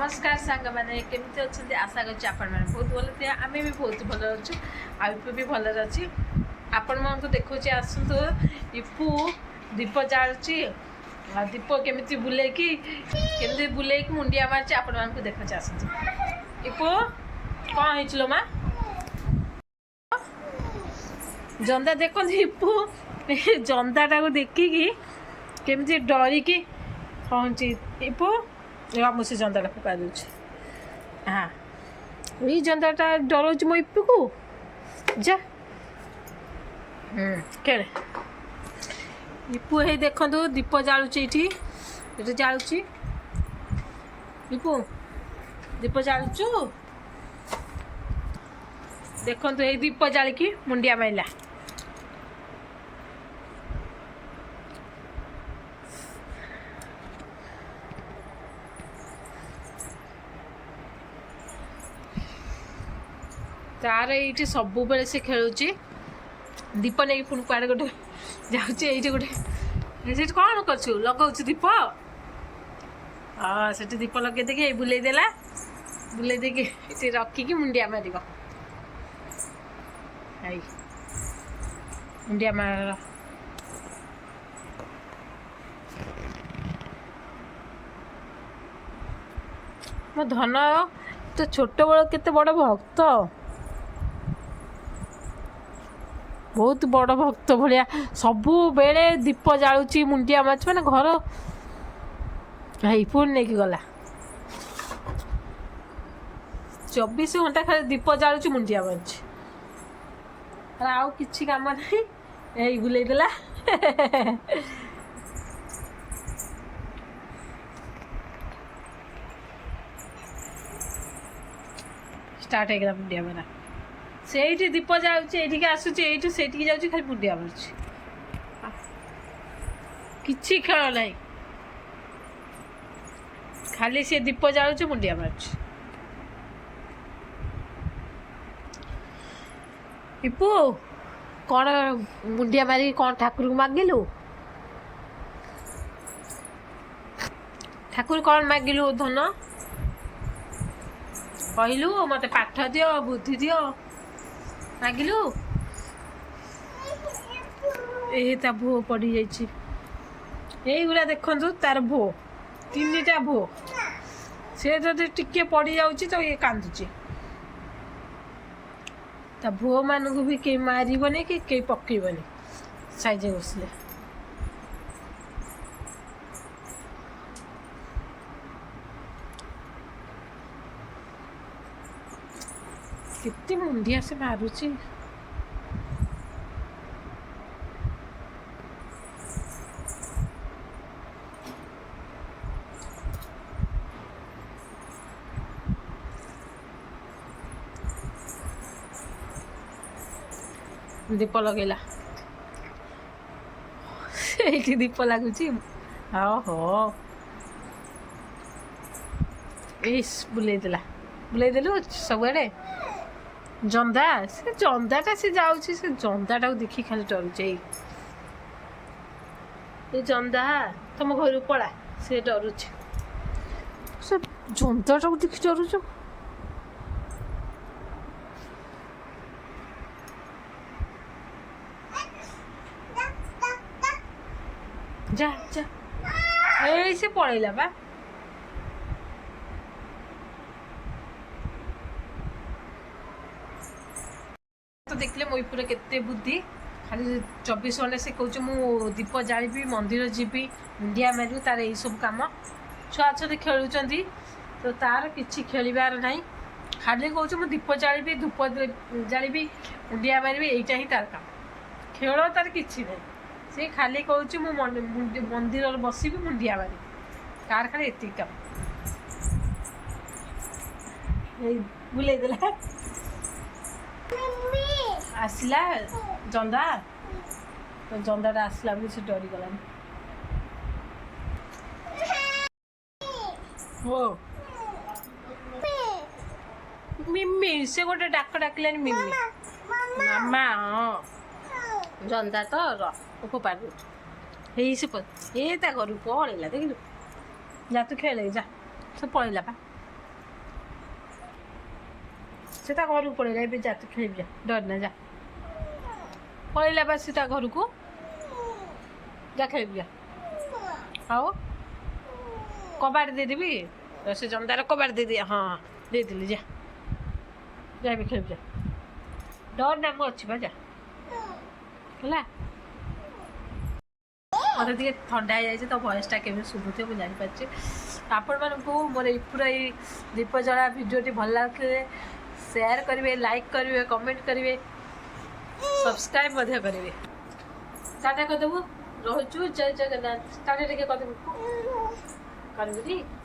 ନମସ୍କାର ସାଙ୍ଗମାନେ, କେମିତି ଅଛନ୍ତି? ଆଶା କରୁଛି ଆପଣମାନେ ବହୁତ ଭଲ ଥିବେ। ଆମେ ବି ବହୁତ ଭଲରେ ଅଛୁ ଆଉ ଇପୁ ବି ଭଲରେ ଅଛି। ଆପଣମାନଙ୍କୁ ଦେଖାଉଛି, ଆସନ୍ତୁ। ଇପୁ ଦୀପ ଜାଳୁଛି ଆଉ ଦୀପ କେମିତି ବୁଲେଇକି ମୁଣ୍ଡିଆ ମାରୁଛି, ଆପଣମାନଙ୍କୁ ଦେଖାଉଛି, ଆସନ୍ତୁ। ଇପୁ, କ'ଣ ହେଇଛି ଲୋ ମା? ଜନ୍ଦା ଦେଖନ୍ତୁ। ଇପୁ ଜନ୍ଦାଟାକୁ ଦେଖିକି କେମିତି ଡରିକି ପହଞ୍ଚି। ଇପୁ, ମୁଁ ସେ ଜନ୍ଦାଟା ଫୋପାଡ଼ି ଦେଉଛି। ହଁ, ଏଇ ଜନ୍ଦାଟା ଡରଉଛି ମୋ ଇପୁକୁ। ଯା, ଖେଳେ। ଇପୁ, ହେଇ ଦେଖନ୍ତୁ, ଦୀପ ଜାଳୁଛି ଏଇଠି। ଏଠି ଜାଳୁଛି। ଇପୁ, ଦୀପ ଜାଳୁଛୁ? ଦେଖନ୍ତୁ, ଏଇ ଦୀପ ଜାଳିକି ମୁଣ୍ଡିଆ ମାରିଲା। ତାର ଏଇଠି ସବୁବେଳେ ସେ ଖେଳୁଛି। ଦୀପ ନେଇକି ପୁଣି କୁଆଡ଼େ ଗୋଟେ ଯାଉଛି। ଏଇଠି ଗୋଟେ, ସେଠି କ'ଣ କରୁଛୁ? ଲଗାଉଛୁ ଦୀପ? ହଁ, ସେଠି ଦୀପ ଲଗେଇ ଦେଇକି ଏଇ ବୁଲେଇ ଦେଲା। ବୁଲେଇ ଦେଇକି ଏଠି ରଖିକି ମୁଣ୍ଡିଆ ମାରିବ। ଏଇ ମୁଣ୍ଡିଆ ମାର। ମୋ ଧନ ତ ଛୋଟବେଳ କେତେ ବଡ଼ ଭକ୍ତ, ବହୁତ ବଡ଼ ଭକ୍ତ ଭଳିଆ ସବୁବେଳେ ଦୀପ ଜାଳୁଛି, ମୁଣ୍ଡିଆ ମାରୁଛି, ମାନେ ଘର ହେଇ ପୁଣି ନେଇକି ଗଲା। 24 ଘଣ୍ଟା ଖାଲି ଦୀପ ଜାଳୁଛି, ମୁଣ୍ଡିଆ ମାରୁଛି, ଆଉ କିଛି କାମ ନାହିଁ। ଏଇ ବୁଲେଇ ଦେଲା। ଷ୍ଟାର୍ଟ ହେଇଗଲା ମୁଣ୍ଡିଆ ମାରା। ସେଇଠି ଦୀପ ଯାଉଛି, ଏଇଠିକି ଆସୁଛି, ଏଇଠୁ ସେଇଠିକି ଯାଉଛି, ଖାଲି ମୁଣ୍ଡିଆ ମାରୁଛି। କିଛି ଖେଳ ନାହିଁ, ଖାଲି ସେ ଦୀପ ଜାଳୁଛି, ମୁଣ୍ଡିଆ ମାରୁଛି। ଇପୁ, କ'ଣ ମୁଣ୍ଡିଆ ମାରିକି କ'ଣ ଠାକୁରକୁ ମାଗିଲୁ? ଠାକୁର କ'ଣ ମାଗିଲୁ ଧନ? କହିଲୁ, ମୋତେ ପାଠ ଦିଅ, ବୁଦ୍ଧି ଦିଅ, ମାଗିଲୁ? ଏ ତା ଭୋ ପଡ଼ିଯାଇଛି। ଏଇଗୁଡ଼ା ଦେଖନ୍ତୁ, ତାର ଭୋ, ତିନିଟା ଭୋ। ସେ ଯଦି ଟିକେ ପଡ଼ିଯାଉଛି ତ ଇଏ କାନ୍ଦୁଛି। ତା ଭୋମାନଙ୍କୁ ବି କେହି ମାରିବନି କି କେହି ପକେଇବନି ସାଇଜରେ ବସିଲେ। କେତେ ମୁଣ୍ଡିଆ ସେ ମାରୁଛି। ଦୀପ ଲଗେଇଲା, ସେଇଠି ଦୀପ ଲାଗୁଛି। ହୋ, ଇସ୍, ବୁଲେଇ ଦେଲା। ବୁଲେଇ ଦେଲୁ ସବୁଆଡ଼େ। ଜନ୍ଦା, ସେ ଜନ୍ଦାଟା, ସେ ଯାଉଛି, ସେ ଜନ୍ଦାଟାକୁ ଦେଖି ଖାଲି ଡରୁଛି। ଏଇ ଏ ଜନ୍ଦା, ତମ ଘରକୁ ପଳା। ସେ ଡରୁଛି, ସେ ଜନ୍ଦାଟାକୁ ଦେଖି ଡରୁଛୁ। ଯା ଯା। ଏଇ ସେ ପଳେଇଲା ବା। ତ ଦେଖିଲେ ମୋ ଇପୁର କେତେ ବୁଦ୍ଧି। ଖାଲି 24 ଘଣ୍ଟା ସେ କହୁଛି, ମୁଁ ଦୀପ ଜାଳିବି, ମନ୍ଦିର ଯିବି, ମୁଣ୍ଡିଆ ମାରିବି। ତାର ଏଇସବୁ କାମ। ଛୁଆ ଅଛନ୍ତି, ଖେଳୁଛନ୍ତି ତ ତାର କିଛି ଖେଳିବାର ନାହିଁ। ଖାଲି କହୁଛି, ମୁଁ ଦୀପ ଜାଳିବି, ଧୂପ ଜାଳିବି, ମୁଣ୍ଡିଆ ମାରିବି। ଏଇଟା ହିଁ ତାର କାମ। ଖେଳ ତାର କିଛି ନାହିଁ। ସେ ଖାଲି କହୁଛି, ମୁଁ ମନ୍ଦିରରେ ବସିବି, ମୁଣ୍ଡିଆ ମାରିବି। ତାର ଖାଲି ଏତିକି କାମ। ଏଇ ବୁଲେଇ ଦେଲା। ଆସିଲା ଜନ୍ଦା ତ, ଜନ୍ଦାଟା ଆସିଲା ବୋଲି ସେ ଡରିଗଲାନି। ଓ ମିମି, ସେ ଗୋଟେ ଡାକ ଡାକିଲାନି, ମିମି, ମାମା। ହଁ, ଜନ୍ଦା ତ ର ଫୋପାଡ଼ି ଦେଉଛି। ହେଇ ସେ ଏ ତା ଘରକୁ ପଳେଇଲା, ଦେଖିଲୁ? ଯା, ତୁ ଖେଳେ, ଯା। ସେ ପଳେଇଲା ପା। ସେ ତା ଘରକୁ ପଳେଇଲା ଏବେ। ଯା, ତୁ ଖେଳିବି ଯା, ଡରନା, ଯା। ପଳେଇଲା ବା ସେ ତା ଘରକୁ। ଯା, ଖେଳିବି ଯା। ଆଉ କବାଟ ଦେଇଦେବି, ସେ ଜନ୍ଦାର କବାଟ ଦେଇଦିଏ। ହଁ, ଦେଇଦେଲି, ଯା ଯା, ଏବେ ଖେଳିବି ଯା। ଡର ନା, ମୁଁ ଅଛି ବା, ଯା। ହେଲା, ମୋତେ ଟିକେ ଥଣ୍ଡା ହେଇଯାଇଛି ତ ଭଏସ୍ଟା କେମିତି ଶୁଭୁଥିବ ମୁଁ ଜାଣିପାରୁଛି। ଆପଣମାନଙ୍କୁ ମୋର ଏଇ ପୁରା ଏଇ ଦୀପ ଜଳା ଭିଡ଼ିଓଟି ଭଲ ଲାଗୁଥିଲେ ସେୟାର କରିବେ, ଲାଇକ୍ କରିବେ, କମେଣ୍ଟ କରିବେ, ସବସ୍କ୍ରାଇବ୍ ମଧ୍ୟ କରିବେ। ଟାଟା କରିଦେବୁ, ରହୁଛୁ। ଜୟ ଜଗନ୍ନାଥ। ଟାଟା ଟିକେ କରିଦେବୁ, କରିବୁନି?